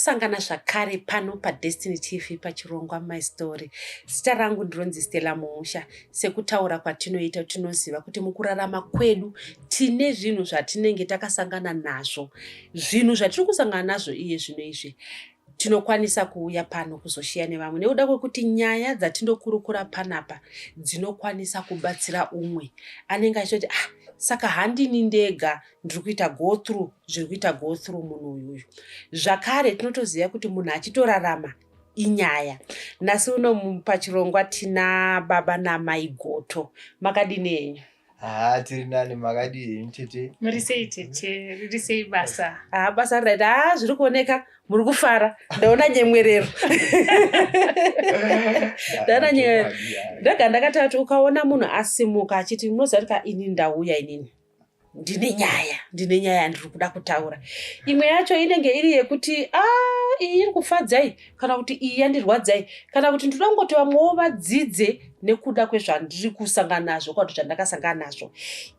Tosangana zvakare pano paDestiny TV pachirongwa My Story. Zita rangu ndironzi Stella Muusha. Sekutaura kwatinoita tinoziva kuti mukurarama kwedu tine zvinhu zvatinenge takasangana nazvo. Zvinhu zvatiri kusangana nazvo iye zvino izvi tinokwanisa kuuya pano kuzoshiya nevamwe nekuda kwekuti nyaya dzatinokurukura panapa dzinokwanisa kubatsira umwe anenge achitoti, ah, saka handini ndega ndiri kuita go through zviri kuita go through munhu uyuyu. Zvakare tinotoziva kuti munhu achitorarama inyaya. Nhasi uno pachirongwa tina baba namai Goto. Makadini henyu? Haa, tiri nani, makadii henyu tete? Muri sei tete? Riri sei basa? Haa, basa riraita. Haa, zviri kuoneka muri kufara, ndaona nyemwerero, ndaona nyemwerero. Ndega ndakataura kuti ukaona munhu asimuka achiti, munoziva kuti ka inini ndauya, inini ndine nyaya, ndine nyaya yandiri kuda kutaura. Imwe yacho inenge iri yekuti a iyi iri kufadzai, kana kuti iyi yandirwadzai, kana kuti ndinoda kungoti vamwewo vadzidze nekuda kwezvandiri kusangana nazvo kana kuti zvandakasangana nazvo.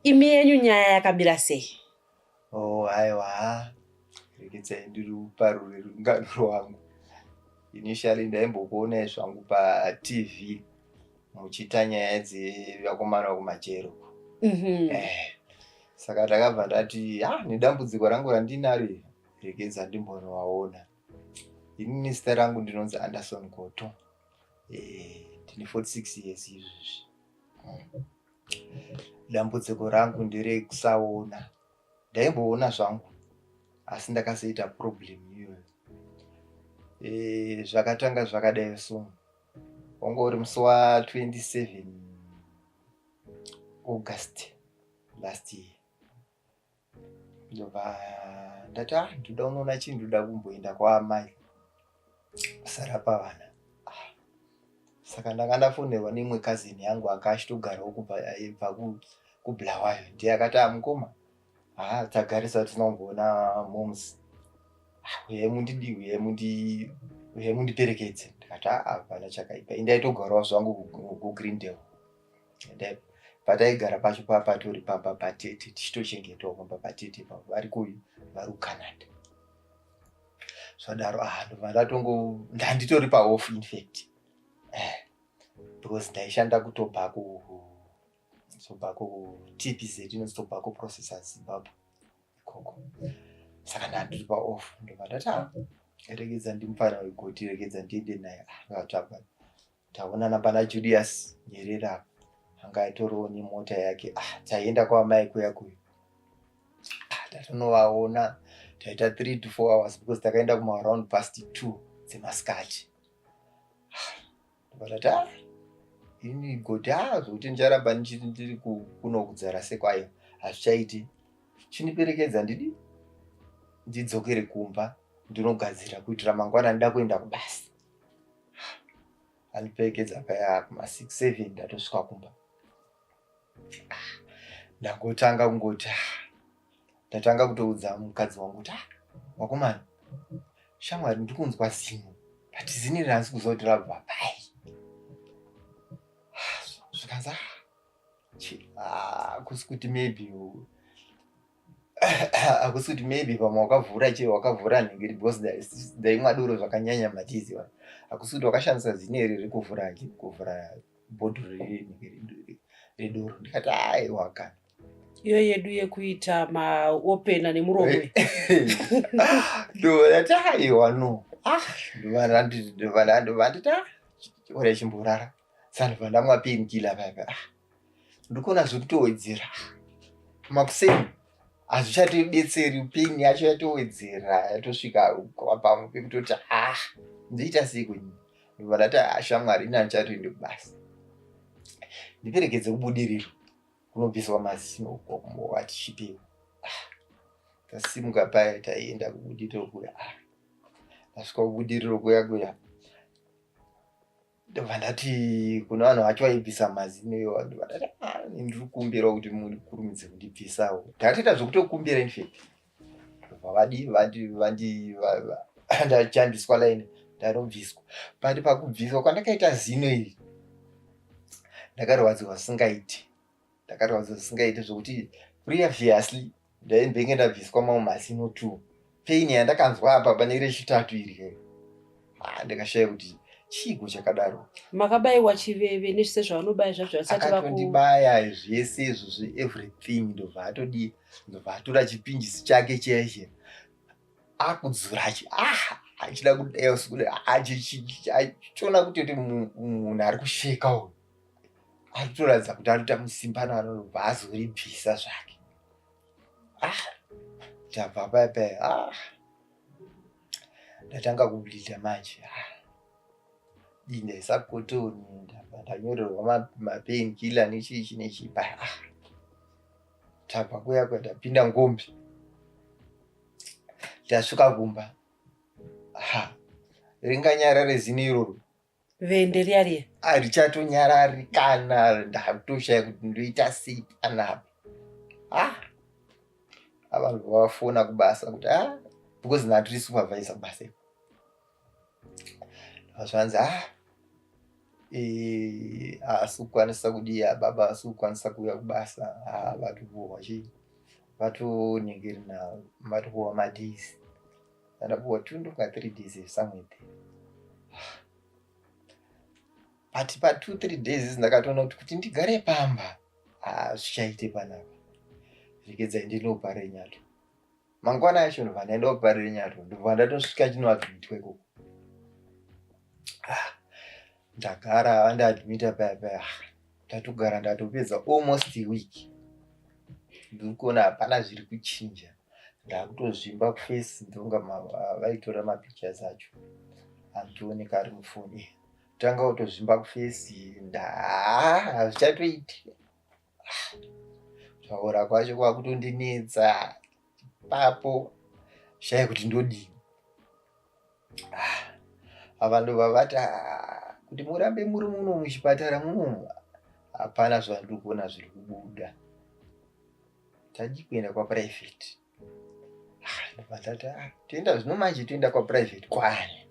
Imi yenyu nyaya yakamira sei? Oh, haiwa, rekedzai ndiri kuparure rungano rwangu. Initially ndaimbokuonai zvangu paTV muchiita nyaya dzevakomana vekumajero. Saka ndakabva ndati, ah, nedambudziko rangu randinaro iri, rekedza ndimbonovaona. Inini zita rangu ndinonzi Anderson Goto. Ndine 46 years izvezvi. Dambudziko rangu nderekusaona. Ndaimboona zvangu, asi ndakazoita problem iyoyo. Zvakatanga zvakadai so, wanga uri musi wa27 August last year. Ndobva ndati, ah, ndoda kunoona chinhu, ndoda kumboenda kwaamai sara pavana. Ah, saka ndanga ndafonerwa neimwe cousin yangu anga achitogarawo kubva aibva kuBulawayo. Ndiye akati, ah, mukoma, haa, tagarisa tisina kumboona moms, uyai mundidi, uyai mundiperekedze. Ndikati, aa, hapana chakaipa. Indaitogarawo zvangu kuGreendale. Pataigara pacho papatori pamba patete, tichitochengetawo pamba patete papo, vari kuyu, vari kuCanada. Zvadaro, ah, ndobva ndatongo ndanditori paoff in fact, because ndaishanda kutobacco, tobacco TPZ, inonzi Tobacco Processors Zimbabwe ikoko. Saka ndandiri paoff, ndobva ndati, ah, regedza ndimufana wegoti, regedza ndiende naye. Ah, taonana pana Julius Nyerere apa, anga aitoriwo nemota yake. Ah, taienda kwamai kuya kuya. Ah, tatonovaona, taita 3 to 4 hours because takaenda kumaaround past 2 dzemasikati. Ndobva tati, ah, ini goti, ah, zvokuti ndicharamba ndiri kuno kudzara sekwayo hazvichaiti, chiniperekedza ndidi ndidzokere kumba ndinogadzira kuitira mangwana ndida kuenda kubasa. Andiperekedza paya kuma6 7 ndatosvika kumba. Ndangotanga kungoti, ndatanga kutoudza mukadzi wangu kuti, ah, wakomana shamwari, ndiri kunzwa zino, but zino iri handisi kuziva kuti rabva pai. Zvikanzi, ah, kusi kuti maybe, hakusi kuti maybe pamwe wakavhura che wakavhura nhingiri, because ndaimwa doro zvakanyanya matizi. Hakusi kuti wakashandisa zino iri rekuvhura kuvhura bhodhoro redoro. Ndikati, aiwa kana. Iyo yedu yekuita maopena nemuromo. Ndati, aiwa, no. Ah, ndobva nditi, ah, ora chimborara. Saka ndobva ndamwa painkiller paya. Ah, ndikuona zvekutowedzera makuseni, hazvichatibetseri, pain yacho yatowedzera, yatosvika pamwe pekutoti, ah, ndoita sei kwenyu? Ndobva ndati, ah, shamwari, ini handichatoende kubasa, ndiperekedze kuBudiriro kunobviswa mazino watichipiwa. Tasimuka paya, taienda kuBudiriro kuya. Ah, ndasvika kuBudiriro kuya kuya, ndobva ndati kuna vanhu vacho vaibvisa mazino iwo, ndobva ndati, ah, ndiri kukumbirawo kuti mukurumidze kundibvisawo. Ndakatoita zvekutokumbira in fact. Ndobva vadi vandi vandi ndachandiswa line, ndanobviswa. But pakubviswa kwandakaita zino iri, ndakarwadziwa zvisingaiti, ndakarwadziwa zvisingaiti, zvokuti previously ndaimbenge ndabviswa mamwe mazino two. Pain yandakanzwa apa pane rechitatu iri, ah, ndikashaya kuti chiiko chakadaro. Makabayiwa chiveve nezvise zvavanobaya zvazvo vasati vaku Akatondibaya zvese izvozvo, everything. Ndobva atodii, ndobva atora chipinjisi chake cheshe, akudzura achi ah, achida kudai kudai, achiona kuti munhu ari kusheka uyu, ari kutoratidza kuti ari kuita musimba naro. Ndobva azoribvisa zvake. Ah, tabva paya paya, ah, ndatanga kubleeda manje. Ah, dii, ndaisa cotton, ndabva ndanyorerwa mapain killer nechichi nechii paya. Ah, tabva kuya kuya, ndapinda ngombi, ndasvika kumba, ha, ringanyarare zino iroro? Vende riya riya? Harichatonyarari kana. Ndakutoshaya kuti ndoita sei panapa. Ah, avanhu vavafona kubasa kuti ah, because ndatiri supervisor kubasa iko, zvanzi, ah, haasi kukwanisa kudii, baba haasi kukwanisa kuuya kubasa. Ah, vatopuhwa chii, vatoningirina, vatopuhwa madays, andapuhwa 2 ndofunga 3 days, somewhere there. But pa 2 3 days ndakatoona kuti ndigare pamba zvichaite panapa, regedzai ndinoParirenyatwa. Mangwana acho ndobva ndaenda kuParirenyatwa, ndobva ndatosvika chinoadmitwa ikoko. Ah, ndagara, vandiadmita paya paya. Ndatogara, ndatopedza almost a week. Ndiri kuona hapana zviri kuchinja, ndakutozvimba kuface. Ndonga vaitora mapictures acho anotooneka ari mufoni. Tanga kutozvimba kuface, ndaa hazvichatoiti. Kutaura kwacho kwakutondinetsa ipapo, shaya kuti ndodini. Ava ndobva vati, "Ah, kuti murambe muri muno muchipatara munomu, hapana zvandiri kuona zviri kubuda, tadii kuenda kwaprivate?" Ndobva ndati, "Ah, toenda zvino manje, toenda kwaprivate kwani?"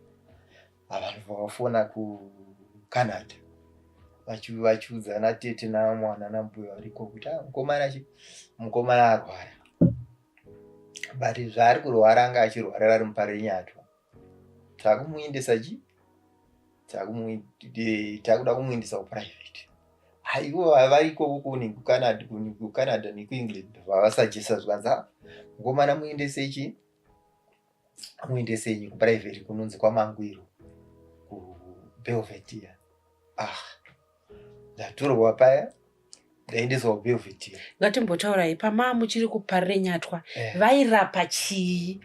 Ava ndobva vafona kuCanada, vachiudzana tete namwana nambuya variko kuti, "Ah, mukomana chi mukomana arwara, but zvaari kurwara anga achirwarira ari muParirenyatwa. Takumuendesa chi takuda kumuendesa kuprivate." Haivo vari ikoko kuCanada nekuEngland vavasuggesta, zvikanzi, "Ah, mukomana muendesei chi muendesenyi kuprivate kunonzi kwaMangwiro, kuBelvedere." Ah, ndatorwa paya, ndaendeswa kuBelvedere. Ngatimbotaurai pamaa muchiri kuParirenyatwa. Vairapa chii?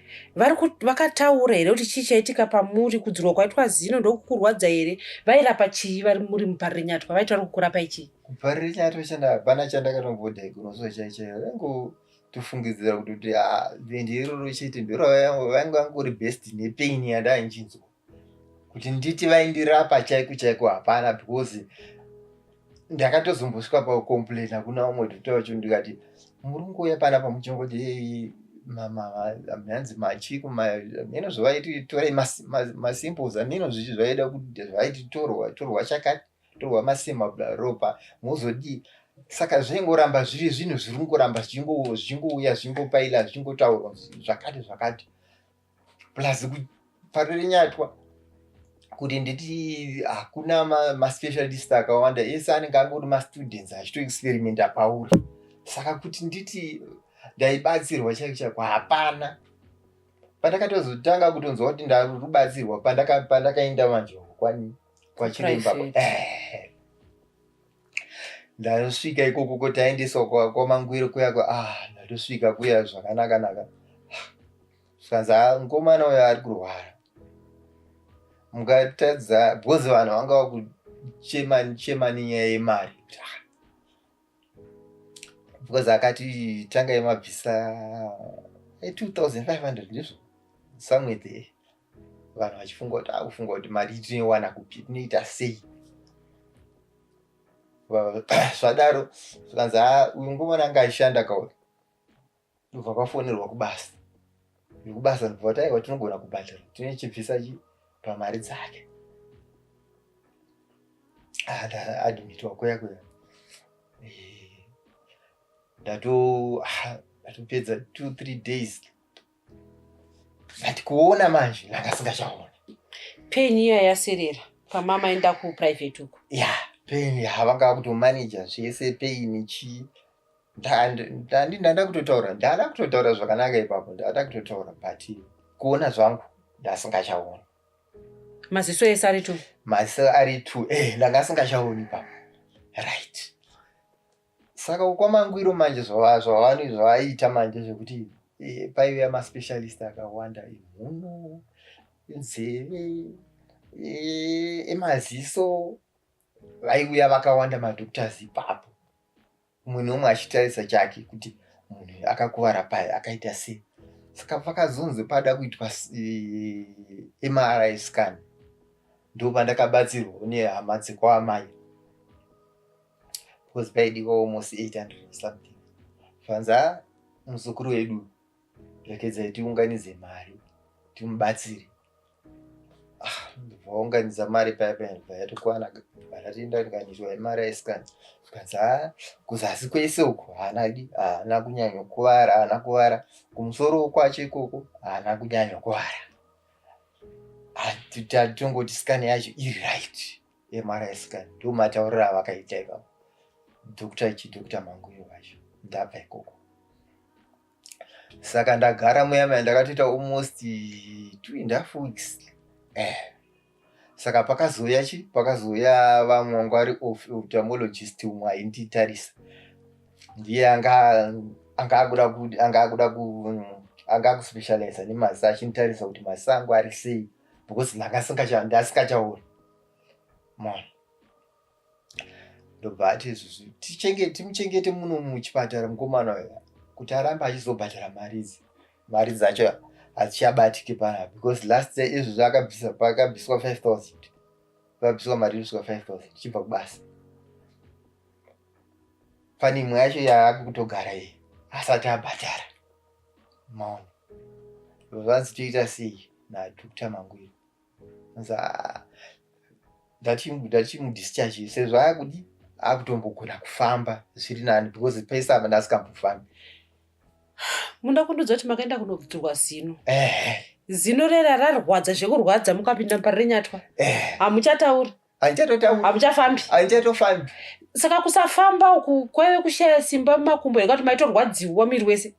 Vakataura here kuti chii chaitika pamuri? Kudzurwa kwaitwa zino ndokukurwadza here? Vairapa chii vari muri muParirenyatwa? Vaitaura kukurapai chii? KuParirenyatwa chanda hapana chandakatombodiagnoswa chaichaiyo. Vaingotofungidzira kuti ah, vende iroro chete ndoro vainge vangori based nepain yandanchinzwa. Kuti nditi vaindirapa chaiko chaiko, hapana, because ndakatozombosvika pakucomplaina kuna umwe doctor wacho, ndikati, "Muri kungouya panapa muchingoti hanzi machiku meno zvavaiti, torai masamples ameno zvichi zvaida kuti zvaiti torwa torwa chakati, torwa masema ropa, mozodii." Saka zvaingoramba zviri zvinhu zviri kungoramba zvichingouya, zvichingopaila, zvichingotaurwa zvakati zvakati. Plus kuParirenyatwa, kuti nditi hakuna maspecialist akawanda, ese anenge angori mastudents achitoexperimenta pauri. Saka kuti nditi ndaibatsirwa chaiko chaiko, hapana. Pandakatozotanga kutonzwa kuti ndari kubatsirwa, pandakaenda manje kwani kwachiremba. Private. Ndasvika ikoko kuti aendeswa kwaMangwiro kuya ah, ndatosvika kuya zvakanaka naka, zvikanzi, "Ah, mukomana uyo ari kurwara, mukatadza," because vanhu vanga vakuchema chema nenyaya yemari. Ah. Because akati tangai mabvisa 2500, ndizvo, somewhere there. Vanhu vachifunga kuti akufunga kuti mari tinoiwana kupi, tinoita sei. Zvadaro zvikanzi, "Ha, uyu mukomana anga achishanda kauri." Ndobva kwafonerwa kubasa, vekubasa ndobva vati, "Aiwa, tinogona kubhadhara, tinochibvisa chi pamari dzake." Ah, ndaadmitwa kuya kuya. Ndatopedza 2 3 days. But kuona manje ndanga singachaona. Pain iya yaserera pamama enda kuprivate uko. Ya, pain havanga kutomanager zvese pain chii. Ndanda kutotaura, ndada kutotaura zvakanaka ipapo, ndada kutotaura but kuona zvangu ndasingachaoni. Maziso ese ari two. Maziso ari two, ndanga asingachaoni ipapo. Right. Saka kwaMangwiro manje zvavaiita manje zvekuti paiuya maspecialist akawanda emhuno, nzeve, emaziso, vaiuya vakawanda madoctors ipapo. Umwe neumwe achitarisa chake kuti munhu akakuvara pai akaita sei. Saka pakazonzi pada kuitwa MRI scan, ndopandakabatsirwa nehama dzekwaamai because paidiwa almost 800 something. Vanza muzukuru wedu rekedzai tiunganidze mari timubatsire. Vaunganidza mari paya paya ndobva yatokwana, ndatienda ndikanoitwa MRI scan. Zvikanzi kuzasi kwese uku haana kunyanya kuvara, haana kuvara. Kumusoro kwacho ikoko haana kunyanya kuvara. Tongoti scan yacho iri right. MRI scan ndo matauriro avakaita ipapo. Dr. Dr. Mangwiro vacho ndabva ikoko. Saka ndagara muya muya ndakatoita almost 2.5 weeks. Saka pakazouya chi pakazouya vamwe vanga vari ophthalmologist umwe ainditarisa. Ndiye anga anga akuspecializa nemaziso achinditarisa kuti maziso angu ari sei because ndanga asingachaoni. Mona. Ndobva ati izvozvi timuchengete muno muchipatara mukomana uyu kuti arambe achizobhadhara mari idzi. Mari dzacho hadzichabatiki panapa because last year izvozvi akabvisa pakabviswa 5000. Pakabviswa mari inosvika 5000 ichibva kubasa. Pane imwe yacho yaakutogara iyi asati abhadhara. Maona. Zvanzi toita sei naDr. Mangwiro. Ndachimudischarge sezvo akudi akutombogona kufamba zviri nani because pese apa ndasikambofambi. Munoda kundiudza kuti makaenda kunodzurwa zino. Zino rera rarwadza zvekurwadza mukapinda muParirenyatwa. Hamuchatauri. Handichatotauri. Hamuchafambi. Handichatofambi. Saka kusafamba uku kwaive kushaya simba mumakumbo here kuti maitorwadziwa muviri wese?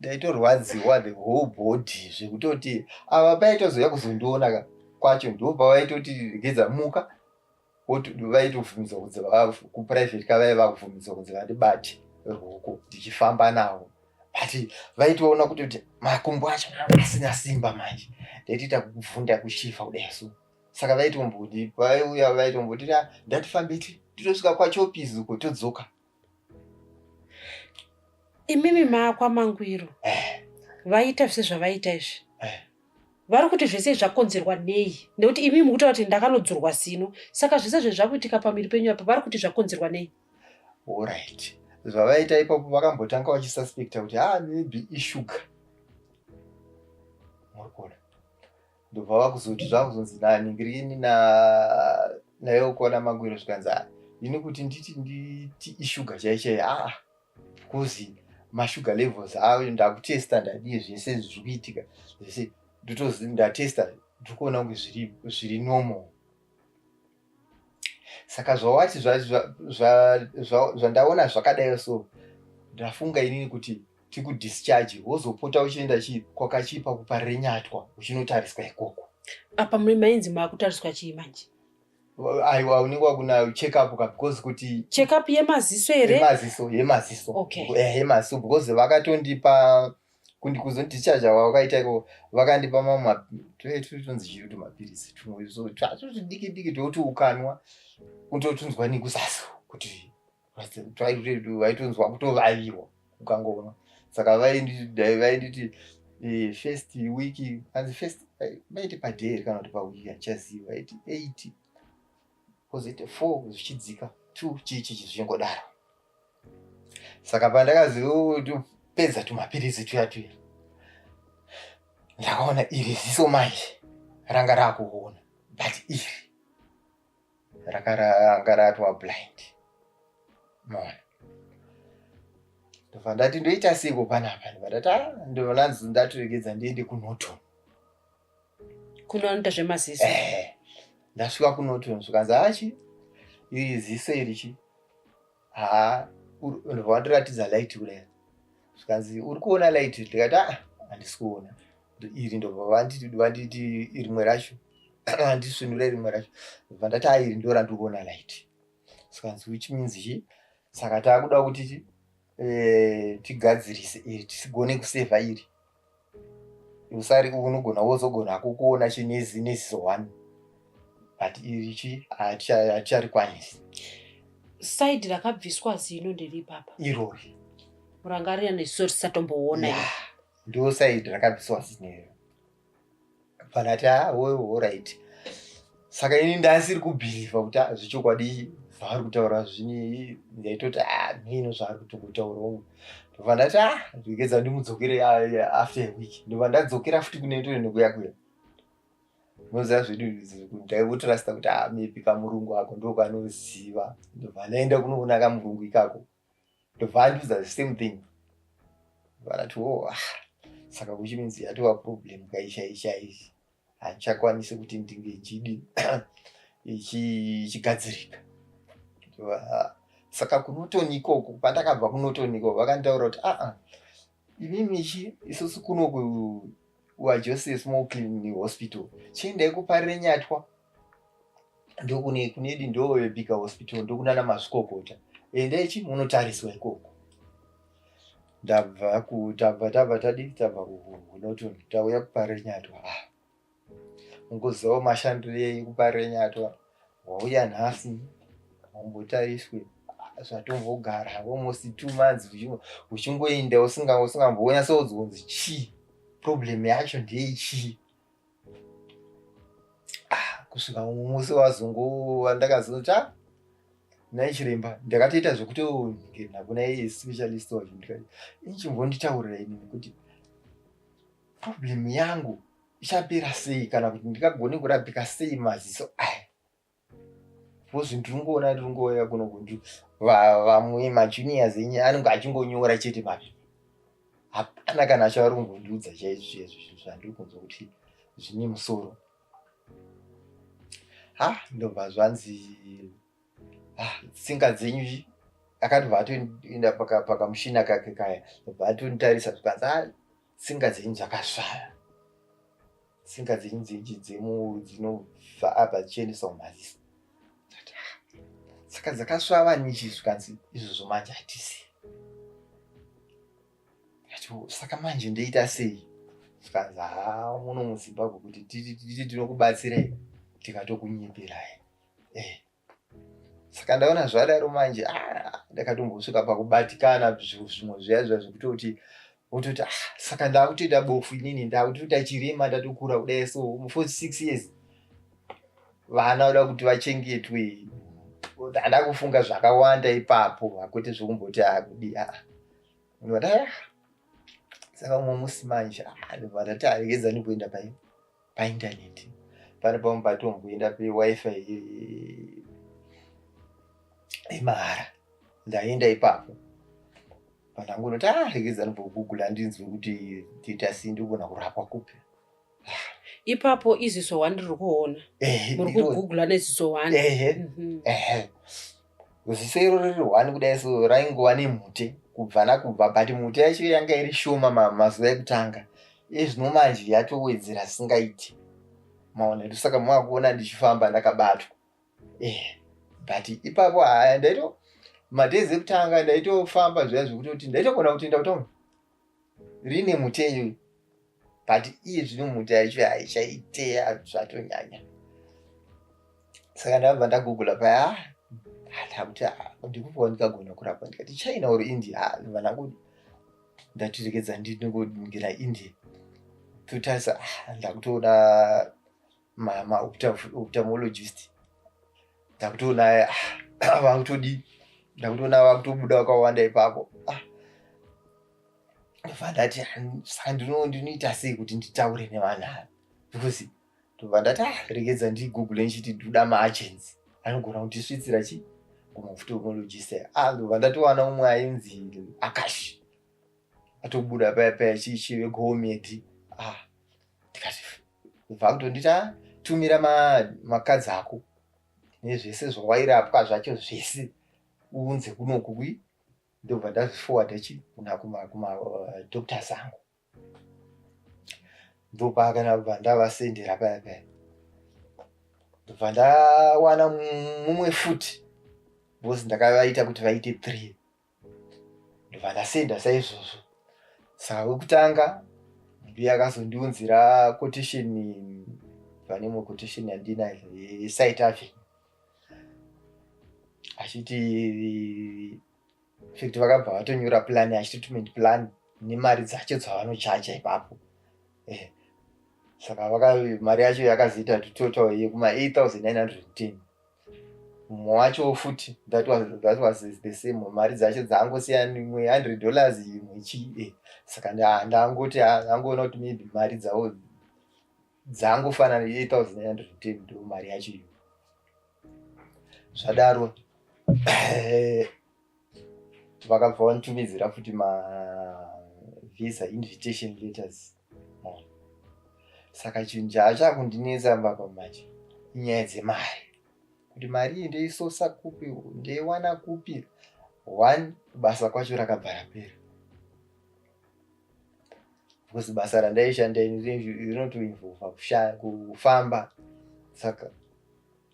Ndaitorwadziwa the whole body zvekutoti ava paitozouya kuzondiona kwacho ndo pavaitoti regedza muka vaitobvumidzwa kunzi kuprivate kavaiva vakubvumidzwa kunzi vandibate ruoko ndichifamba navo. But vaitoona kuti makumbo acho asina simba manje. Ndaitoita kubvunda kushifa kudai so. Saka vaitombodi vaiuya vaitomboti ndatifambe titosvika kwaChopis uko todzoka. Imimi maakwaMangwiro vaita zvese zvavaita izvi. Vari kuti zvese zvakonzerwa nei? Nekuti imimi mukutaura kuti ndakanodzurwa zino. Saka zvese zvezvakuitika pamiri penyu apa vari kuti zvakonzerwa nei? Alright. Zvavaita ipapo vakambotanga vachisuspecta kuti maybe ishuga. Muri kuona. Ndobva vakuzoti zvakuzonzi naningirini naye kuona Mangwiro zvikanzi ini kuti nditi ishuga chai chai because mashuga levels ayo ndakutesta ndadii zvese zviri kuitika zvese ndotozi ndatesta ndiri kuona kunge zviri normal. Saka zvawati zvandaona zvakadai so ndafunga inini kuti tikudischarge wozopota uchienda kwakachipa kuParirenyatwa uchinotariswa ikoko. Apa muri mainzi maakutariswa chii manje? Aiwa, unenge wakuna check up ka because kuti Check up yemaziso here? Yemaziso, yemaziso. Okay. Yemaziso because vakatondipa kuzondidischarge vakaita iko vakandipa mamwe tonzi chii kuti mapirisi tumwe twacho tudiki diki tokuti ukanwa unototunzwa nekuzasi kuti vaitonzwa kutovaviwa ukangonwa. Saka vainditi first week anzi first vaiti paday here kana kuti pawiki handichazivi vaiti 8 kozoita 4 zvichidzika 2 chii chii zvichingodaro. Saka pandakazopedza tumapirisi tuya tuya ndakaona iri ziso manje ranga rakuona but iri ranga ratwa blind. Maona. Ndobva ndati ndoita seiko panapa ndobva ndati ndobva ndanzi ndatoregedza ndiende kuNorton. Kuno anoita zvemaziso. Eh, ndasvika kuNorton zvikanzi hachi iri ziso iri chi haa ndobva wandiratidza light kudai, zvikanzi uri kuona light? Ndikati aa, handisi kuona iri. Ndobva vanditi rimwe racho, vandisvinura rimwe racho. Ndobva ndati a, iri ndo randiri kuona light. Zvikanzi which means chi saka taakuda kuti chi tigadzirise iri, tisigone kusevha iri, usari unogona wozogona kukuona chinezi neziso one, but iri chi haticharikwanisi. Side rakabviswa zino nderipapa? Irori. Murangarira neziso risatomboona? Yeah, ndo side rakabviswa zino iro. Panati alright, saka ini ndasiri kubhilivha kuti ah, zvechokwadi zvaari kutaura zvini. Ndaitoti a, mhino zvaari kutongotaurawo. Ndobva ndati a, regedza ndimudzokere after a week. Ndobva ndadzokera futi kunoitore nekuya kuya. Unoziva zvedu, ndaivotrasta kuti a, maybe kamurungu ako ndokanoziva. Ndobva ndaenda kunoona kamurungu ikako, ndobva andiudza the same thing. Vanati o, ah, saka which means yatova problem kaichaichai, handichakwanisi kuti ndinge nchidi ichigadzirika. Saka kuNorton ikoko, pandakabva kuNorton ikoko, vakanditaura kuti aa, imimi chi isusu kunoku waJoseph Small Clinic Hospital, chiendai kuParirenyatwa, ndokune kunedi ndo bigger hospital, ndokunana mazvikokota, endai chi munotariswa ikoko. Ndabva ku tabva tabva tadi tabva kuNorton, tauya kuParirenyatwa. Ah, ungozivawo mashandiro ekuParirenyatwa, wauya nhasi wambotariswe, zvatombogara almost 2 months uchingoenda usingambonyatsoudzwa chii problem yacho, ndeichii. Ah, kusvika mumwe musi wazongo wandakazoti a nai chiremba, ndakatoita zvekutoningirina kuna iye specialist wacho, ndikati inchimbonditaurira inini kuti problem yangu ichapera sei, kana kuti ndingagone kurapika sei maziso aya, because ndiri kungouya kuno kunzi vamwe majuniors enyu anenge achingonyora chete mapepa, hapana kana chavari kumbondiudza chaizvo chaizvo zvinhu zvandiri kunzwa kuti zvine musoro. Ha, ndobva zvanzi ah, tsinga dzenyu. Akatobva atoenda pakamushina kake kaya, ndobva atonditarisa, zvikanzi a, tsinga dzenyu dzakasvava, tsinga dzenyu dzinobva apa dzichiendeswa mumaziso. "Ah, saka dzakasvava nichi?" Zvikanzi izvozvo manje hatisi. Saka manje ndoita sei? Zvikanzi haa, muno muZimbabwe kuti titi tinokubatsirai tikatokunyeperai. Saka ndaona zvadaro manje, ah, ndakatombosvika pakubatikana zvimwe zviya zviya zvekutoti wototi ah, saka ndakutoita bofu inini, ndakutoita chirema, ndatokura kudai so mu46 years, vana voda kuti vachengetwe. Ndanda kufunga zvakawanda ipapo, hakwete zvekumboti akudi aa. Ndati saka umwe musi manje, ah, ndobva ndati aregedza ndimboenda paindaneti, pane pamwe patomboenda peWiFi yemahara. Ndaenda ipapo, pandangonoti a, regedza ndimbogugula ndinzwe kuti toita sei, ndigona kurapwa kupi. Ipapo iziso one riri kuona? Muri kugugula neziso one? Ehe. Ehe, ziso iro riri one kudai so raingova nemhute kubva nakubva, but mhute yacho yanga iri shoma mazuva ekutanga. Ezvino manje yatowedzera singaiti, maona? Saka makuona ndichifamba ndakabatwa. But ipapo haya, ndaito madays ekutanga ndaitofamba zviya zvekutoti ndaitogona kutoenda kutauni rine mhute iyoyo, but iye zvino mhute yacho haichaiteya, zvatonyanya. Saka ndabva ndagugula paya, ndakuti ndikupiwa ndikagona kurapwa, ndikati China or India. Vanangu, ndatirekedza ndinongoningira India, totarisa. Ndakutoona maophthalmologist, ndakutoona vakutodi, ndakutoona vakutobuda vakawanda ipapo. Ndobva ndati saka ndinoita sei kuti nditaure nevanhu ava? Because ndobva ndati ah, regedza ndigoogle ndichiti ndoda maagents anogona kundisvitsira chi kumaophthalmologist. Ah, ndobva ndatowana umwe ainzi Akash, atobuda paya paya chichi veGomed. Ah, ndikati Bva kutonditi ah, tumira macards ako nezvese zvawairapwa zvacho zvese uunze kunoku kui. Ndobva ndazviforwarda chi kuna kumadoctors angu. Ndopakana bva ndavasendera paya paya, ndobva ndawana mumwe futi because ndakavaita kuti vaite three. Ndobva ndasenda saizvozvo. Saka wekutanga ndiye akazondiunzira quotation, pane imwe quotation yandinayo yeSite Avenue, achiti fact vakabva vatonyora plan yacho, treatment plan nemari dzacho dzavanochaja ipapo. Saka mari yacho yakazoita total yekuma 8910. Mumwe wacho futi that was the same, mari dzacho dzangosiyana, imwe $100, imwe chii. Saka ndangoti ndangoona kuti maybe mari dzavo dzangofanana, 8910 ndo mari yacho iyo. Zvadaro vakabva vanditumidzira futi mavisa invitation letters. Saka chinhu chaachakundinetsa mbapa manje inyaya dzemari, kuti mari iyi ndoisosa kupi, ndoiwana kupi? One, basa kwacho rakabva rapera because basa randaishanda rinotoinvolva kufamba. Saka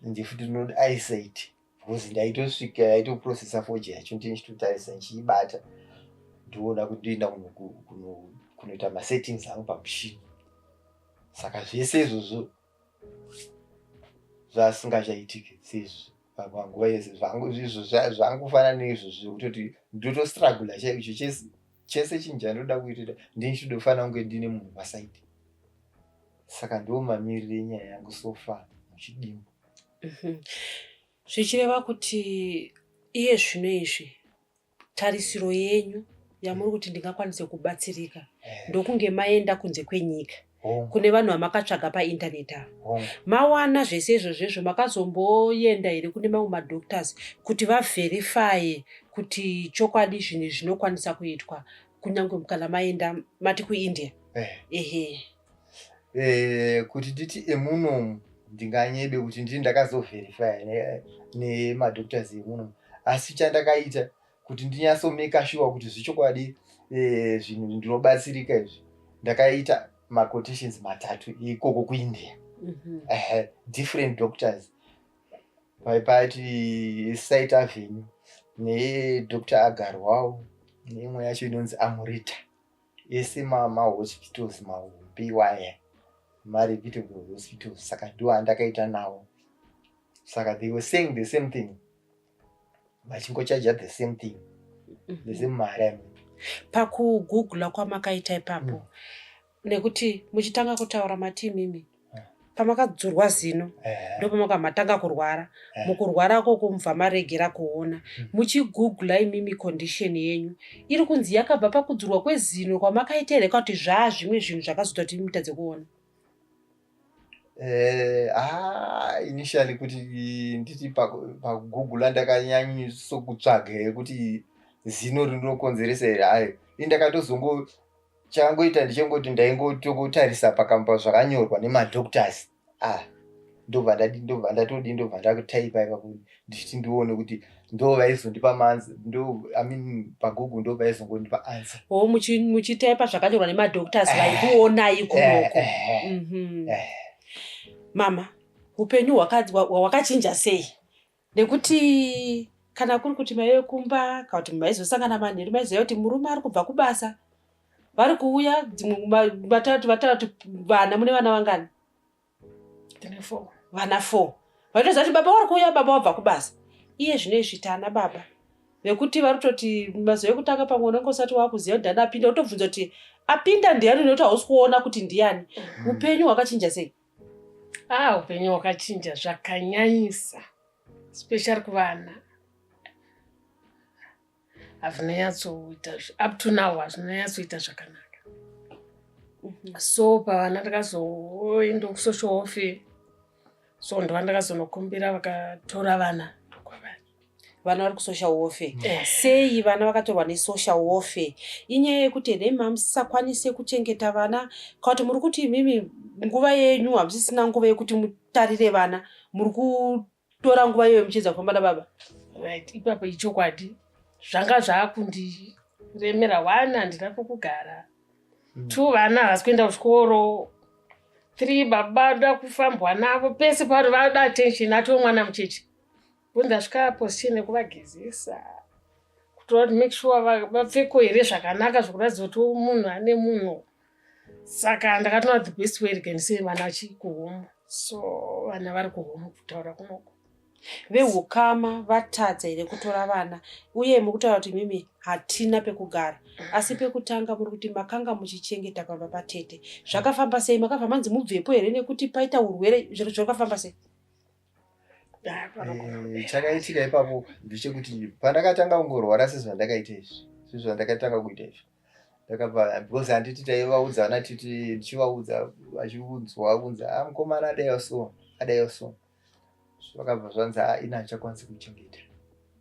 ende futi rinoda eyesight because ndaitosvika yaitoprocessa fodya yacho, ndichitotarisa, ndichiibata, ndoona kuti ndoenda kunoita masettings angu pamushini. Saka zvese izvozvo zvasingachaitiki seizvo panguva yese izvo zvangofanana neizvozvo zvekutoti ndotostrugula chaicho. Chese chinhu chandoda kuitira ndinichitofanira kunge ndine munhu paside. Saka ndo mamiriro enyaya yangu so far muchidimbu. Zvichireva kuti iye zvino izvi tarisiro yenyu yamuri kuti ndingakwanise kubatsirika ndokunge maenda kunze kwenyika kune vanhu vamakatsvaga paindaneti ava. Mawana zvese izvozvo, makazomboenda here kune mamwe madoctors kuti vaverifye kuti chokwadi zvinhu zvinokwanisa kuitwa, kunyange kana maenda mati kuIndia? Ehe. Kuti nditi emunomu ndinganyebe kuti ndii ndakazoverifya nemadoctors emunomu, asi chandakaita kuti ndinyatsomake sure kuti zvechokwadi zvinhu ndinobatsirika izvi, ndakaita maquotations matatu ikoko kuIndia. Different doctors, paipati Site Avenue neDr Agarwal neimwe yacho inonzi Amurita. Ese mahospitals mahombe iwaya, mareputable hospitals. Saka ndo andakaita nawo. Saka they were saying the same thing, vachingochaja the same thing, the same mari, I mean. Pakugoogle kwamakaita ipapo, nekuti muchitanga kutaura mati imimi pamakadzurwa zino ndopamaka matanga kurwara, mukurwara koko mubva maregera kuona. Muchigoogle imimi, condition yenyu iri kunzi yakabva pakudzurwa kwezino kwamakaita here, kana kuti zvaa zvimwe zvinhu zvakazoita kuti mutadze kuona? Ah, initially kuti nditi pakugoogla ndakanyanyisa kutsvaga yekuti zino rinokonzeresa here, hayo ini ndakatozongo changoita ndichengoti ndaingototarisa pakamba zvakanyorwa nemadoctors. Ah, ndobva ndadi, ndobva ndatodi, ndobva ndakutaipa ipapo ndichiti ndione kuti ndo vaizondipa maanswer, ndo, I mean, paGoogle ndo vaizongondipa answer. O, muchitaipa zvakanyorwa nemadoctors vaikuonai kunoko. Mama, upenyu hwakachinja sei? Nekuti kana kuri kuti maive kumba, kana kuti maizosangana manheru, maiziva kuti murume ari kubva kubasa, vari kuuya dzimwe vatatu, vatatu vana. Mune vana vangani? Tine four. Vana four. Vaitoziva kuti baba vari kuuya, baba vabva kubasa. Iye zvino izvi taana baba vekuti vari kutoti mazuva ekutanga pamwe unenge usati wakuziva kuti ndiani apinda, utobvunza kuti apinda ndiani, nekuti hausi kuona kuti ndiani. Upenyu hwakachinja sei? Ah, upenyu hwakachinja zvakanyanyisa, especially kuvana. Hazvinonyatsoita, up to now hazvinonyatsoita zvakanaka. So pavana ndakazoenda kusocial welfare, so ndova ndakazonokumbira, vakatora vana ndokwavari. Vana vari kusocial warfare. Eh. Sei vana vakatorwa nesocial warfare? Inyaya yekuti here mamusisakwanise kuchengeta vana, kana kuti muri kuti imimi nguva yenyu hamusisina nguva yekuti mutarire vana, muri kutora nguva iyoyo muchiedza kufamba nababa? Right, ipapo ichokwadi, zvanga zvaakundiremera. One, handina pokugara. Two, vana havasi kuenda kuchikoro. Three, baba da kufambwa navo pese pavari, vada attention, atove mwana mucheche. Bo ndasvika position yekuvagezesa, kutora kuti make sure vapfeko here zvakanaka, zvekuratidza kuti munhu ane munhu. Saka ndakatoona the best way, rega vana vachikuhome. So vana vari kuhome kutaura kunoko. Veukama vatadza here kutora vana? Uye muri kutaura kuti mimi hatina pekugara, asi pekutanga muri kuti makanga muchichengeta pamba patete. Zvakafamba sei? Makabva manzi mubvepo here nekuti paita urwere? Zviro zvakafamba sei? Ah, panogona. Chakaitika ipapo ndechekuti pandakatanga kungorwara sezvandakaita izvi, sezvandakatanga kuita izvi, ndakabva, because handiti taivaudzana titi, ndichivaudza vachiudzwa kunzi, "A, mukomana adaiwo so, adaiwo so." Zvakabva zvanzi, "A, ina hachakwanisi kuchengeta,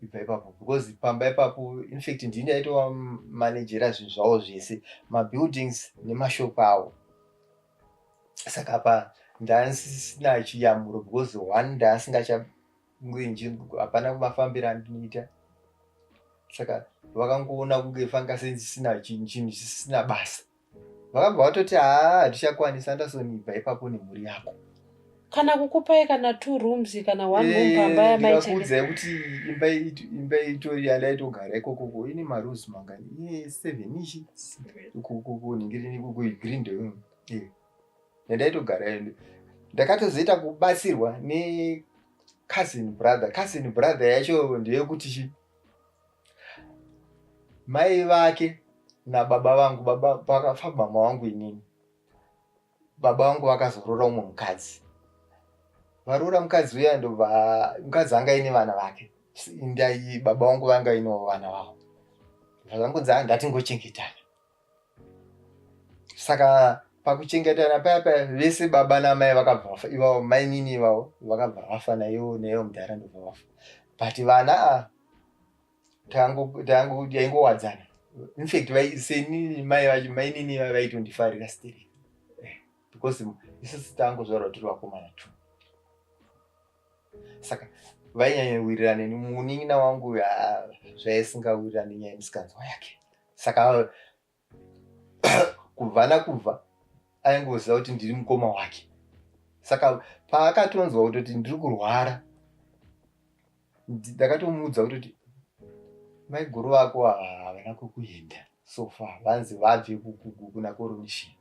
ibva ipapo," because pamba ipapo, in fact, ndini ndaitova manejera zvinhu zvavo zvese, mabuildings nemashopu avo. Saka pa ndasisina chiyamuro, because one, ndasingacha, hapana mafambiro andinoita. Saka vakangoona kunge fanga sendisina chinhu chisisina basa, vakabva vatoti, "Haa, hatichakwanisa, Anderson, ibva ipapo nemhuri yako." Kana kukupai kana two rooms kana one room pamba yamaichengeta? Ndikakuudzai kuti imba itori yandaitogara ikokoko ine marooms mangani? Ine seven ichi kunhingirini, kuGreendale yandaitogara. Ndakatozoita kubatsirwa necousin brother. Cousin brother yacho ndeyekuti chi mai vake nababa vangu, baba pakafa mama vangu inini, baba vangu vakazoroora umwe mukadzi. Varoora mukadzi uya, ndobva mukadzi anga aine vana vake, ndai baba vangu vanga ainewo vana vavo. Zvakangonzi, "Ah, ngatingochengetana." Saka pakuchengetana paya paya, vese baba namai vakabva vafa ivavo, mainini ivavo vakabva vafa, naivo mudhara ndobva vafa. But vana ava taingowadzana. In fact, senini mai vacho, mainini ivavo vaitondifarira stereki, because isusu tangozvarwa tiri vakomana two, saka vainyanya neni. Munin'ina wangu zvaisingawirirani nenyaya yemisikanzwa yake. Saka kubva nakubva aingoziva kuti ndiri mukoma wake. Saka paakatonzwa kutoti ndiri kurwara, ndakatomuudza kutoti maiguru vako havana kwekuenda, so far vanzi vabve kuna Coronation,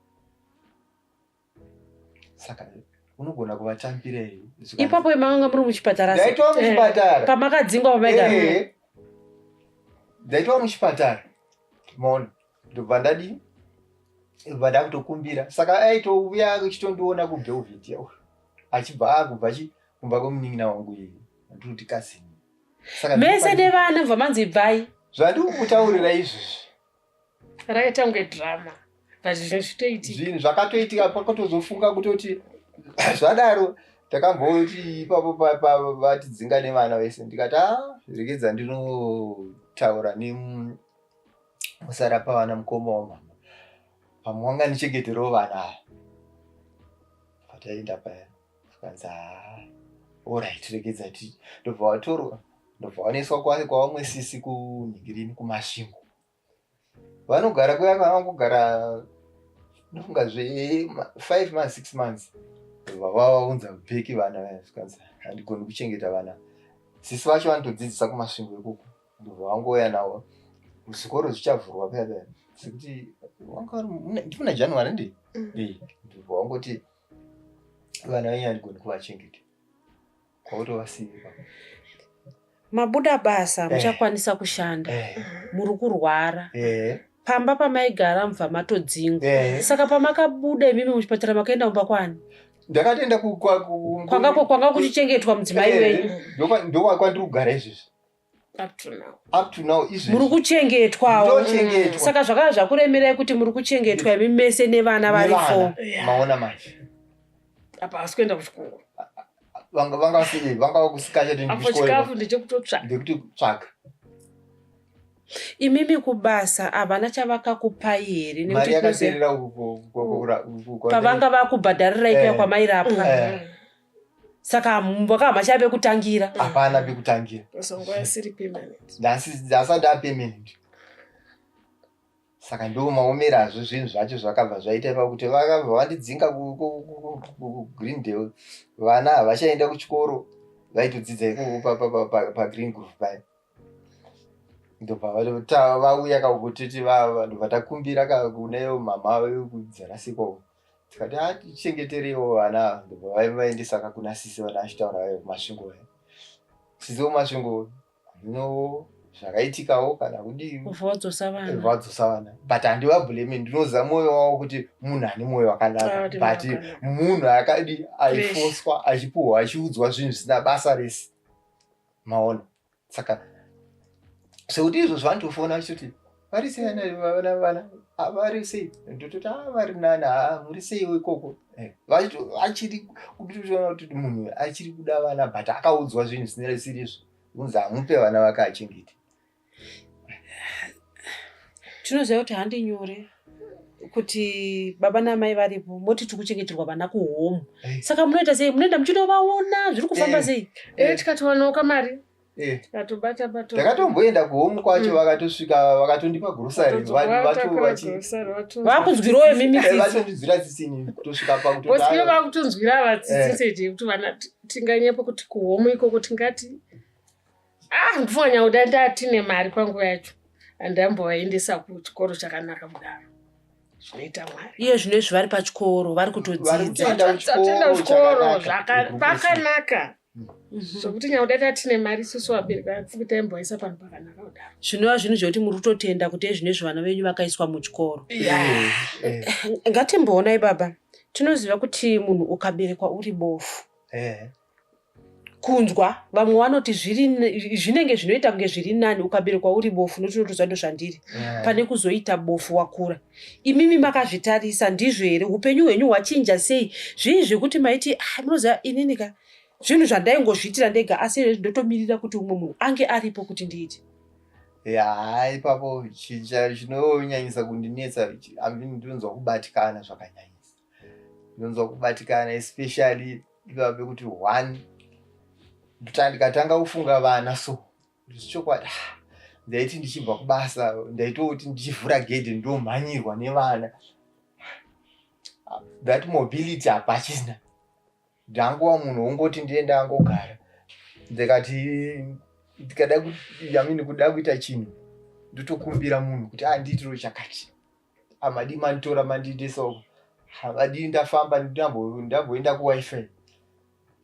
saka unogona kuvatambira here? Ipapo makanga muri muchipatara? Ndaitova muchipatara. Pamakadzingwa pamaigara? Ndaitova muchipatara, maona. Ndobva ndadii? Ndobva ndakutokumbira. Saka aitouya achitondiona kuBelvedere, achibva akubva chi kumba kwemunin'ina wangu iyeye andiri kuti cousin. Saka mese nevana mubva manzi ibvai? Zvandiri kukutaurira izvizvi. Rakaita kunge drama, but zvinhu zvitoitika. Zvinhu zvakatoitika. Pakatozofunga kutoti zvadaro, takamboti ipapo vatidzinga nevana vese, ndikati, "A, regedza ndinotaura nemusara pavana mukoma wamama, pamwe wangandichengeterewo vana ava." Pataenda paya, zvikanzi, "Haa, alright, regedza ti." Ndobva watorwa, ndobva wanoiswa kwavamwe sisi kunhingirini, kuMasvingo. Vanogara kuya, vangogara ndofunga zve 5 months, 6 months, ndobva vavaunza back vana vaya. Zvikanzi, "Handigoni kuchengeta vana." Sisi vacho vanotodzidzisa kuMasvingo ikoko, ndobva vangouya navo zvikoro zvichavhurwa paya paya, sekuti wanga uri ndimuna January ndi. Ndobva wangoti, "Vana venyu handigoni kuvachengeta," kwakutovasiya ipapo. Mabuda basa, muchakwanisa kushanda, muri kurwara, pamba pamaigara mubva matodzingwa. Saka pamakabuda imimi muchipatara, makaenda kumba kwani? Ndakatoenda Kwanga kuchichengetwa mudzimai wenyu? Ndokwandiri kugara izvezvi. Up to now. Up to now izvezvi. Muri kuchengetwawo? Ndochengetwa. Saka zvakava zvakuremerai kuti muri kuchengetwa imi mese nevana vari Nevana. four? Yeah. Maona manje. Apa hasi kuenda kuchikoro. Vanga vanga vasiri vanga vakusikachatoendi Apo kuchikoro. chikafu ndechekutotsvaka. Ndekuti tsvaga. Imimi kubasa havana chavakakupai here? Mari Nekuti tinoziva yakaperera pavanga vakubhadharira ikuya kwamairapwa. Saka vakahama chaya pekutangira. Hapana pekutangira. Pasonguva isiri permanent. Ndasati apermanent. Saka ndo maomero azvo zvinhu zvacho zvakabva zvaita ipapo kuti vakabva vandidzinga kuGreendale. Vana havachaenda kuchikoro, vaitodzidza ikoko paGreen Grove paya. Ndobva vauya kakutiti ndobva takumbira kuneyo mama vekudzarasikwa uko, tikati a tichengetereiwo vana ava. Ndobva vaendesa ka kuna sisi vana achitaura vayo kuMasvingo vaya, sisi voMasvingo haminowo zvakaitikawo kana kudii. Kubva wadzosa vana. Vadzosa vana, but handivabhulemi, ndinoziva mwoyo wavo kuti munhu ane mwoyo wakanaka. Ah, kuti but mwoyo wakanaka. Munhu akadi aifoswa, achipuhwa, achiudzwa zvinhu zvisina basa rese, maona? Saka sekuti izvozvo vanotofona vachitoti vari sei ana vana vana? Ah, vari sei? Ndototi a vari nani. Ha, muri seiwo ikoko? Achiri kutoona kuti munhu achiri kuda vana, but akaudzwa zvinhu zvisina sirizvo, kunzi hamupe vana vake achengete. Tinoziva kuti handi nyore kuti baba namai varipo, moti tiri kuchengeterwa vana kuhome. Saka munoita sei? Munoenda muchinovaona? Zviri kufamba sei? Tikatowanawo kamari, tikatobata bato. Takatomboenda kuhome kwacho. Vakatosvika vakatondipa grocery. Vakunzwirawo imimi tsitsi? Vatondidzwira tsitsi kutosvika pakuti Bcause vakutonzwira vatsitsi sete yekuti vana tinganyepo kuti kuhome ikoko tingati ah ndifunga nyakuda ndatine mari panguva yacho, handambovaendesa kuchikoro chakanaka kudaro. Zvinoita Mwari. Iye zvino izvi vari pachikoro, vari Vari kutodzidza? kutoenda kuchikoro. Tatoenda kuchikoro. Chakanaka. Pakanaka zvokuti nyakuda tatine mari isusu vabereki vatisi taimboisa panhu pakanaka kudaro. Zvinova zvinhu zvekuti muri kutotenda kuti ezvino izvi vana venyu vakaiswa muchikoro. Ngatimboonai baba. Tinoziva kuti munhu ukaberekwa uri bofu, kunzwa vamwe vanoti zvinenge zvinoita kunge zviri nani ukaberekwa uri bofu, nokuti unotoziva ndo zvandiri, pane kuzoita bofu wakura. Imimi makazvitarisa ndizvo here? Upenyu hwenyu hwachinja sei? Zvii zvekuti maiti, ah, munoziva inini ka zvinhu zvandaingozviitira ndega, asi izvezvi ndotomirira kuti umwe munhu ange aripo kuti ndiite? Ya, ipapo chinonyanyisa kundinetsa, I mean, ndinonzwa kubatikana zvakanyanyisa. Ndinonzwa kubatikana especially ipapo pekuti one ndikatanga kufunga vana, so chokwadi, ah, ndaiti ndichibva kubasa, ndaitoti ndichivhura gedhe ndomhanyirwa nevana. That mobility hapachina. Ndanguva munhu wongoti ndiende angogara. Ndikati ndikada I mean, kuda kuita chinhu, ndotokumbira munhu kuti andiitiro chakati, amadii manditora mandiendesa uko, havadii ndafamba ndamboenda kuWiFi.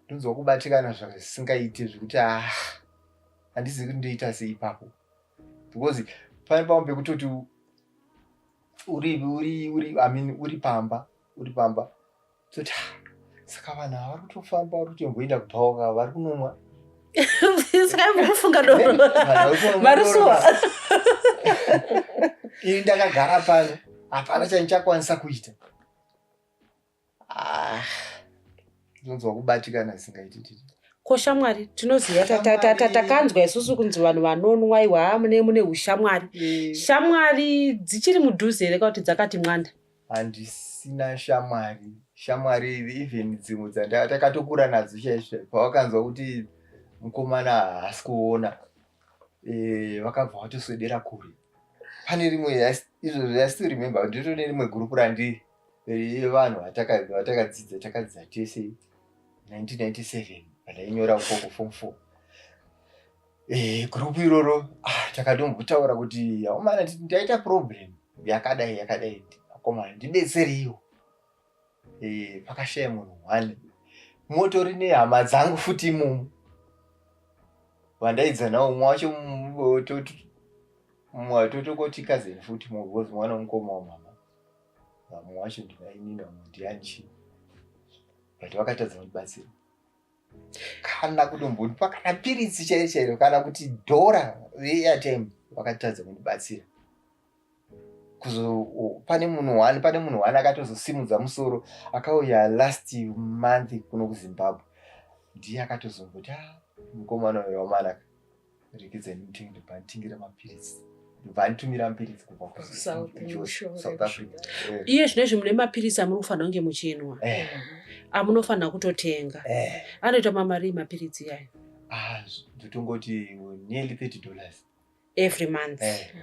Ndonzwa kubatikana zvisingaiti zvekuti ah, handizivi kuti ndoita sei ipapo, because pane pamwe pekutoti uri I mean, uri pamba toti, "Ah, saka vanhu ava vari kutofamba, vari kutomboenda kubhawa, vari kunomwa." Saka imbokufunga doro. Vanhu vari kunomwa Varisuwa. doro. Ini ndakagara pano, hapana chandichakwanisa kuita. Ah, ndinonzwa kubatikana zvisingaiti. Ko shamwari? Tinoziva takanzwa isusu kunzi vanhu vanonwa iwa mune ushamwari. Shamwari dzichiri mudhuze here, kana kuti dzakati mwanda? Handisina shamwari. Shamwari even dzimwe takatokura nadzo chaizvo, pavakanzwa kuti mukomana haasi kuona, vakabva vatoswedera kure. Pane rimwe izvozvo, I still remember, nditone rimwe gurupu randiri revanhu vatakadzidza, takadzidza tese 1997 pandainyora ukoko form 4. Gurupu iroro, ah, takatombotaura kuti aomana ndaita problem yakadai yakadai, akomana ndibetsereiwo. Pakashaya munhu one. Motori nehama dzangu futi imomo vandaidza nawo, mumwe wacho mumwe totokoti cousin futi, because mwana womukoma wamama. Vamwe wacho ndivainini, vamwe ndianchi, but vakatadza kundibatsira kana kutombondipa kana piritsi chairo chairo kana kuti dhora reairtime. Vakatadza kundibatsira. Kuzo pane munhu one akatozosimudza musoro, akauya last month kuno kuZimbabwe. Ndiye akatozomboti, "Ah, mukomana uyo wamanaka, rekedza ndimutengere, nditengere mapiritsi." Ndobva anditumira mapiritsi kubva South Africa. Iye zvinezvi mune mapiritsi amuri kufanira kunge muchinwa, amunofanira kutotenga. Anoita mamari mapiritsi iyayo? Ah, ndotongoti nearly $30. Every month? Eh.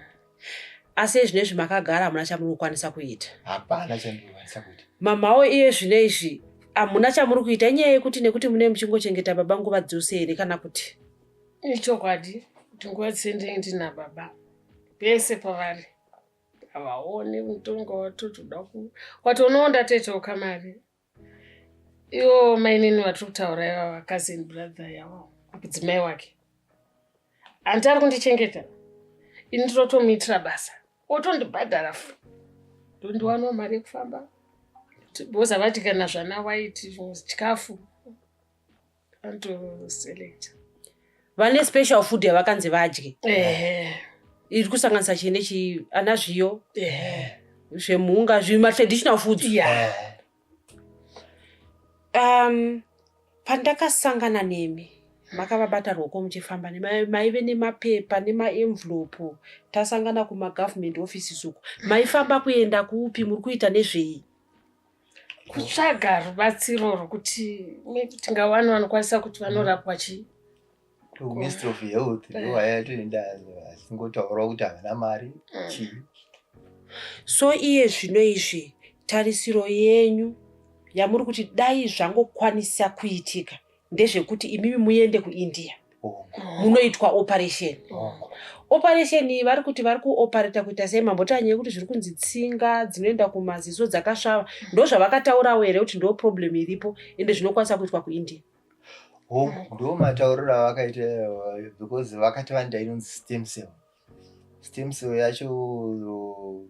Asi zvinezvi makagara, hamuna chamuri kukwanisa kuita? Hapana chandinokwanisa kuita. Mamawo, iye zvinezvi hamuna chamuri kuita, inyaya yekuti nekuti mune muchingochengeta baba nguva dzose here, kana kuti? Ichokwadi kuti nguva dzese ndinenge ndina baba. Pese pavari havaoni mutongo watotoda ku watonowo ndatoitawo mari. Ivo mainini vatiri kutaura ivava, cousin brother yavo, mudzimai wake, hanti ari kundichengeta ini, ndinotomuitira basa, otondibhadhara fu, ndondiwanawo mari yekufamba, because havati kana zvana waiti chikafu anotoselekta. Vane special food yavakanzi vadye? Ehe. Iri kusanganisa chii nechii? Ana zviyo? Ehe. Zvemhunga, zvimatraditional foods? Ya. Pandakasangana nemi, makavabata ruoko muchifamba, maive nemapepa nemaenvelope. Tasangana kumagovernment offices uku. Maifamba kuenda kupi? Muri kuita nezvei? Kutsvaga rubatsiro rwokuti maybe tingawana vanokwanisa kuti vanorapwa chii. Ministry of Health ndovayatoenda, asingotaurawo kuti havana mari, chii. So iye zvino izvi, tarisiro yenyu yamuri kuti dai zvangokwanisa kuitika ndezvekuti imimi muende kuIndia munoitwa operation? Operation iyi vari kuti vari kuoperata kuita sei? Mambotanya yekuti zviri kunzi tsinga dzinoenda kumaziso dzakasvava, ndo zvavakataurawo here kuti ndo problem iripo, ende zvinokwanisa kuitwa kuIndia? Hongu, ndo matauriro avakaita, because vakati vanoita inonzi stem cell. Stem cell yacho,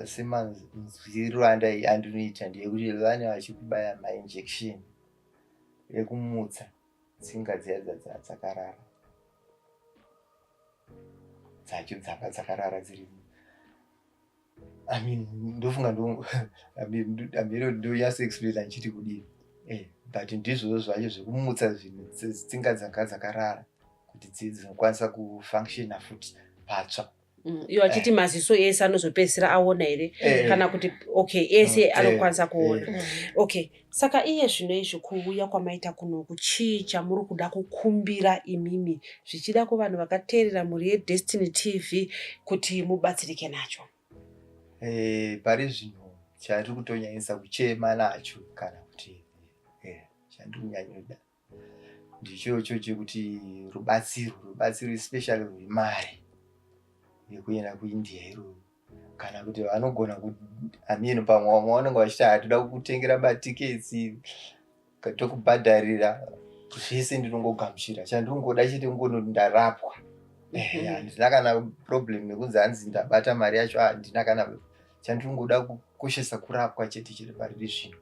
semanzwiro andinoita, ndeyekuti vane vachikubaya mainjection ekumutsa tsinga dziya dzakarara dzacho, dzanga dzakarara dziri, I mean, ndofunga I mean, amiro ndonyatsoexplaina ndichiti kudini, but ndizvozvo zvacho zvekumutsa zvinhu, tsinga dzanga dzakarara kuti dzinokwanisa kufunctiona futi patsva. Iwo achiti maziso ese anozopedzisira aona here? Eh. Kana kuti, okay, ese anokwanisa kuona? Okay, saka iye zvino izvi, kuuya kwamaita kunoku, chii chamuri kuda kukumbira imimi, zvichida kuvanhu vakateerera mhuri yeDestiny TV, kuti mubatsirike nacho? Pari zvino chandiri kutonyanyisa kuchema nacho, kana kuti chandiri kunyanyoda, ndichocho chekuti rubatsiro, especially rwemari yekuenda kuIndia iroro, kana kuti vanogona, ameno pamwe vamwe vanenge vachiti, "Hatida kukutengera matickets, tokubhadharira zvese." Ndinongogamuchira. Chandinongoda chete kungonoti ndarapwa. Handina kana problem yekunzi hanzi ndabata mari yacho, handina kana. Chandinongoda kukoshesa kurapwa chete chete pariri zvino.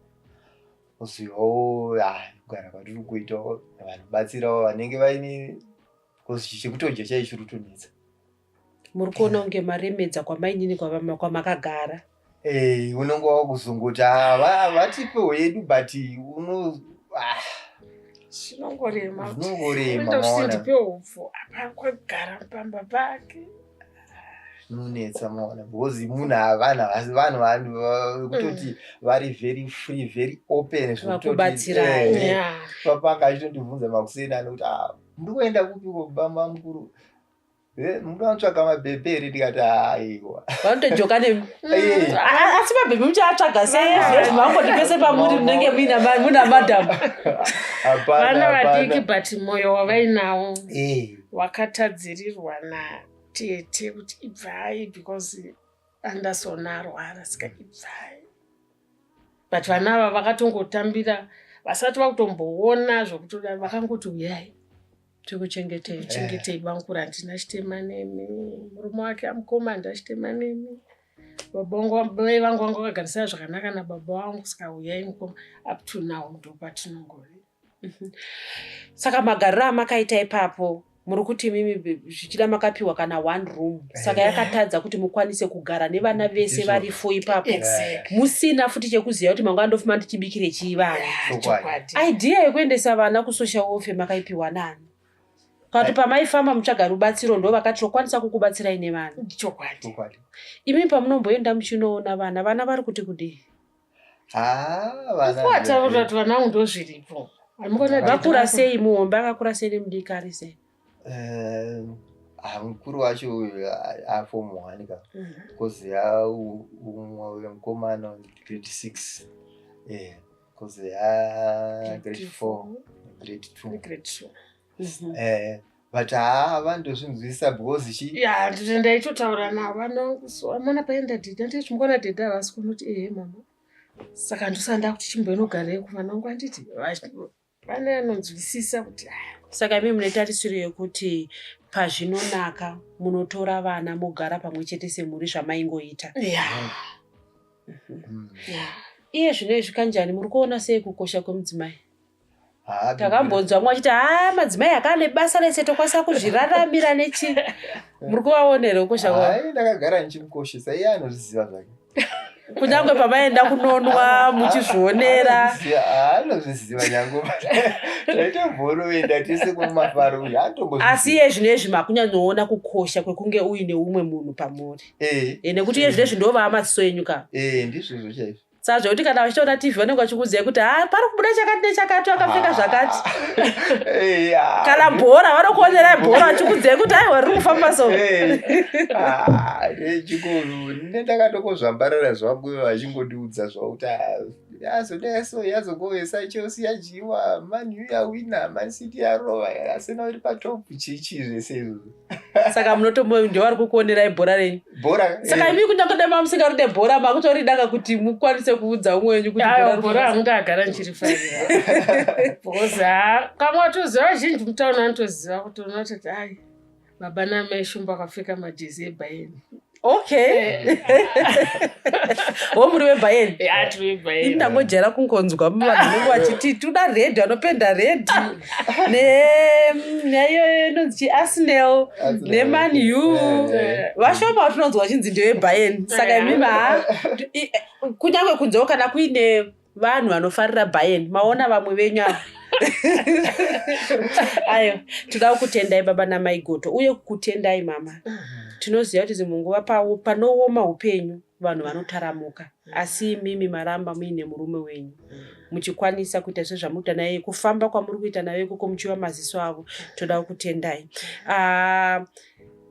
Ozivawo kugara kwatiri kuitawo, vanobatsirawo vanenge vaine, because chekutodya chaicho chiri kutonetsa. Muri kuona kunge maremedza kwamainini kwamakagara? Unonge wakuzongoti, "Ah, vatipewo yedu," but uno Zvinongorema. Zvinongorema, Unoenda maona. ndipe upfu apa kwagara pamba pake. Zvinonetsa, maona, because munhu vanhu havasi vanhu vanhu vekutoti vari very free, very open, zvekutoti, Vakubatsirai. Papa achitondibvunza makuseni ano kuti, "Ah, muri kuenda kupiko, baba mukuru? Munoda kutsvaga mabhebhe here?" Ndikati, "Aiwa." Vanotojoka nemi? Asi mabhebhi muchaatsvaga sei zvinozvi? Mangoti pese pamuri munenge muna madhamu. Hapana, Vana vadiki, hapana. but mwoyo wavainawo wakatadzirirwa natete kuti ibvai, because Anderson arwara, saka ibvai. But vana ava vakatongotambira vasati vakutomboona zvokutoda, vakangoti, "Uyai." Tikuchengetei. "Chengetei bamukuru, handina chitema nemi." Murume wake amukoma, "Handina chitema nemi. Baba vangu, mai vangu vanga vakagarisana zvakanaka nababa vangu, saka uyai mukoma." Up to now ndopatinongori. Saka magariro amakaita ipapo. Muri kuti imimi zvichida makapiwa kana one room, saka yakatadza kuti mukwanise kugara nevana vese vari fo ipapo, musina futi chekuziva kuti mangwana ndofuma ndichibikire chii vana. Idea yekuendesa vana kusocial welfare makaipiwa nani? Kana kuti pamaifamba mutsvaga rubatsiro ndo vakati tokwanisa kukubatsirai nevana? Chokwadi. Chokwadi. Imi pamunomboenda muchinoona vana, vana vari kuti kudii? Ah, vana. Kuwataurira kuti vana vangu ndozviripo. Hamukona. Vakura sei? Muhombe akakura sei nemudiki ari sei? Ah, mukuru wacho uyu aform one ka, koziya umwe wemukomana grade 6, koziya grade 4, grade 2. Grade 2. But haa, vandozvinzwisisa because chi Ya, nditi ndaitotaura navo vana vangu, so amana paenda dhedha, nditi mukona dhedha havasi kunoti ehe mama, saka ndosanda kuti chimboinogarei kuvana vangu, handiti vane anonzwisisa kuti ah, Saka imi mune tarisiro yekuti pazvinonaka munotora vana mogara pamwe chete semhuri zvamaingoita? Ya. Ya. Iye zvino izvi kanjani, muri kuona sei kukosha kwemudzimai? Haa, Takambonzwa mwe achiti haa, madzimai akane basa rese, tokwanisa kuzviraramira nechi. Muri kuvaona here kukosha kwavo? Hai, ndakagara ndichimukoshesa, iye anozviziva zvake. Kunyange pamaenda kunonwa muchizvionera? Anozviziva, nyange taitomboroenda tese kumafaro, uyu Asi iye zvino izvi makunyanyoona kukosha kwekunge uine umwe munhu pamuri? Nekuti iye zvino izvi ndo vaamaziso enyu ka. Ndizvozvo chaizvo. Saka zvekuti kana vachitoona TV vanenge vachikuudzai kuti ha, pari kubuda chakati nechakati, vakapfeka zvakati. Eh, ah. Kana bhora, vanokuonerai bhora vachikuudzai kuti aiwa, riri kufamba so. Chikuru nendakatokozvambarara zvangu, vachingondiudza zvavo kuti yazodai so, yazogovesa, Chelsea yadyiwa, Man U yawina, Man City yarova, Arsenal iri patop, chichi zvese izvozvo. Saka munotombo ndevari kukuonerai bhora renyu? Bhora. Saka imi kunyange dai mamusingaride bhora, makutoridaka kuti mukwanise kuudza umwe wenyu kuti bhora Aiwa, riri bhora kufamba. hangu ndagara ndichirifarira because ha, kamwe watoziva, vazhinji mutauni vanotoziva kuti unototi ai, baba namai Shumba akapfeka majezi eBayern. Okay, wo muri weBayern? Ati Ini weBayern. ndangojaira kungonzwa vanhu vanenge vachiti toda red, vanopenda red, neiyo inonzi chiArsenal neMan U. Vashoma vatinonzwa vachinzi ndeweBayern. Saka imimi ha, kunyange kunzewo kana kuine vanhu vanofarira Bayern, maona vamwe venyu ava. Aiwa, toda kukutendai baba namai Goto, uye kukutendai mama. Tinoziva kuti dzimwe nguva panooma upenyu vanhu vanotaramuka, asi imimi maramba muine murume wenyu, muchikwanisa kuita sezvamunoita naye, kufamba kwamuri kuita nayo ikoko, muchiva maziso avo. Toda kukutendai. Ah,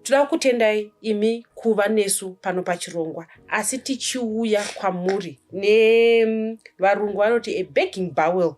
toda kukutendai imi kuva nesu pano pachirongwa. Asi tichiuya kwamuri nevarungu vanoti a begging bowl,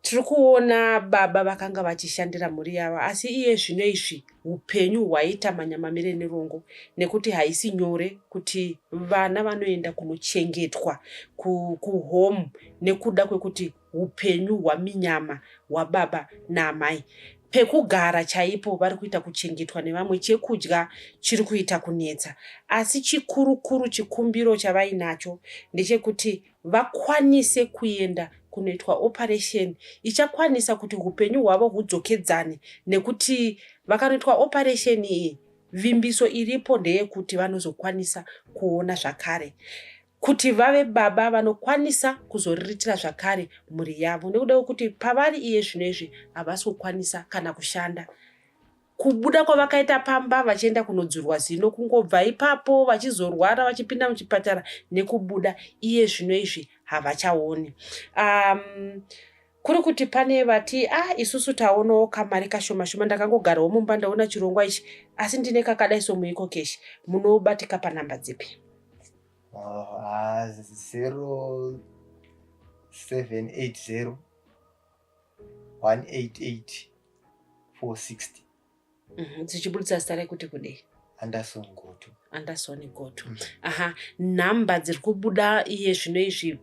tiri kuona baba vakanga vachishandira mhuri yavo, asi iye zvino izvi upenyu hwaita manyamamire nerongo, nekuti haisi nyore kuti vana vanoenda kunochengetwa kuhome nekuda kwekuti upenyu hwaminyama hwababa naamai. Pekugara chaipo vari kuita kuchengetwa nevamwe, chekudya chiri kuita kunetsa. Asi chikurukuru chikumbiro chavainacho ndechekuti vakwanise kuenda kunoitwa operation ichakwanisa kuti upenyu hwavo hudzokedzane, nekuti vakanoitwa operation iyi, vimbiso iripo ndeyekuti vanozokwanisa kuona zvakare, kuti vave baba vanokwanisa kuzoriritira zvakare mhuri yavo, nekuda kwekuti pavari iye zvino izvi havasi kukwanisa kana kushanda. Kubuda kwavakaita pamba vachienda kunodzurwa zino, kungobva ipapo vachizorwara, vachipinda muchipatara nekubuda, iye zvino izvi havachaoni. Kuri kuti pane vati ah, isusu taonawo kamari kashoma shoma, ndakangogarawo mumba ndaona chirongwa ichi, asi ndine kakadai somuEcoCash, munobatika panhamba dzipi? 0780 188 460. Dzichibudisa zita rekuti kudei? Anderson Goto. Anderson Goto. Aha, nhamba dziri kubuda iye zvino izvi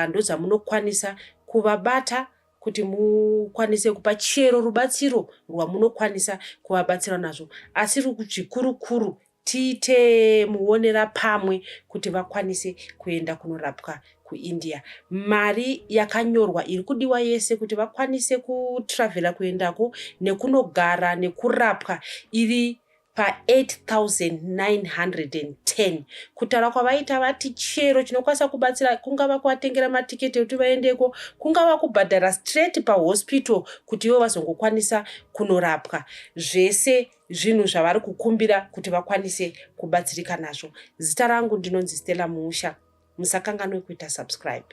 ndodzamunokwanisa kuvabata kuti mukwanise kupa chero rubatsiro rwamunokwanisa kuvabatsira nazvo, asi zvikurukuru Tiite muonera pamwe kuti vakwanise kuenda kunorapwa kuIndia. Mari yakanyorwa iri kudiwa yese kuti vakwanise kutravhela kuendako nekunogara nekurapwa iri pa8910. Kutaura kwavaita, vati chero chinokwanisa kubatsira, kungava kuvatengera matiketi ekuti vaendeko, kungava kubhadhara straight pahospital kuti ivo vazongokwanisa kunorapwa, zvese zvinhu zvavari kukumbira kuti vakwanise kubatsirika nazvo. Zita rangu ndinonzi Stella Muusha. Musakanganwe kuita subscribe.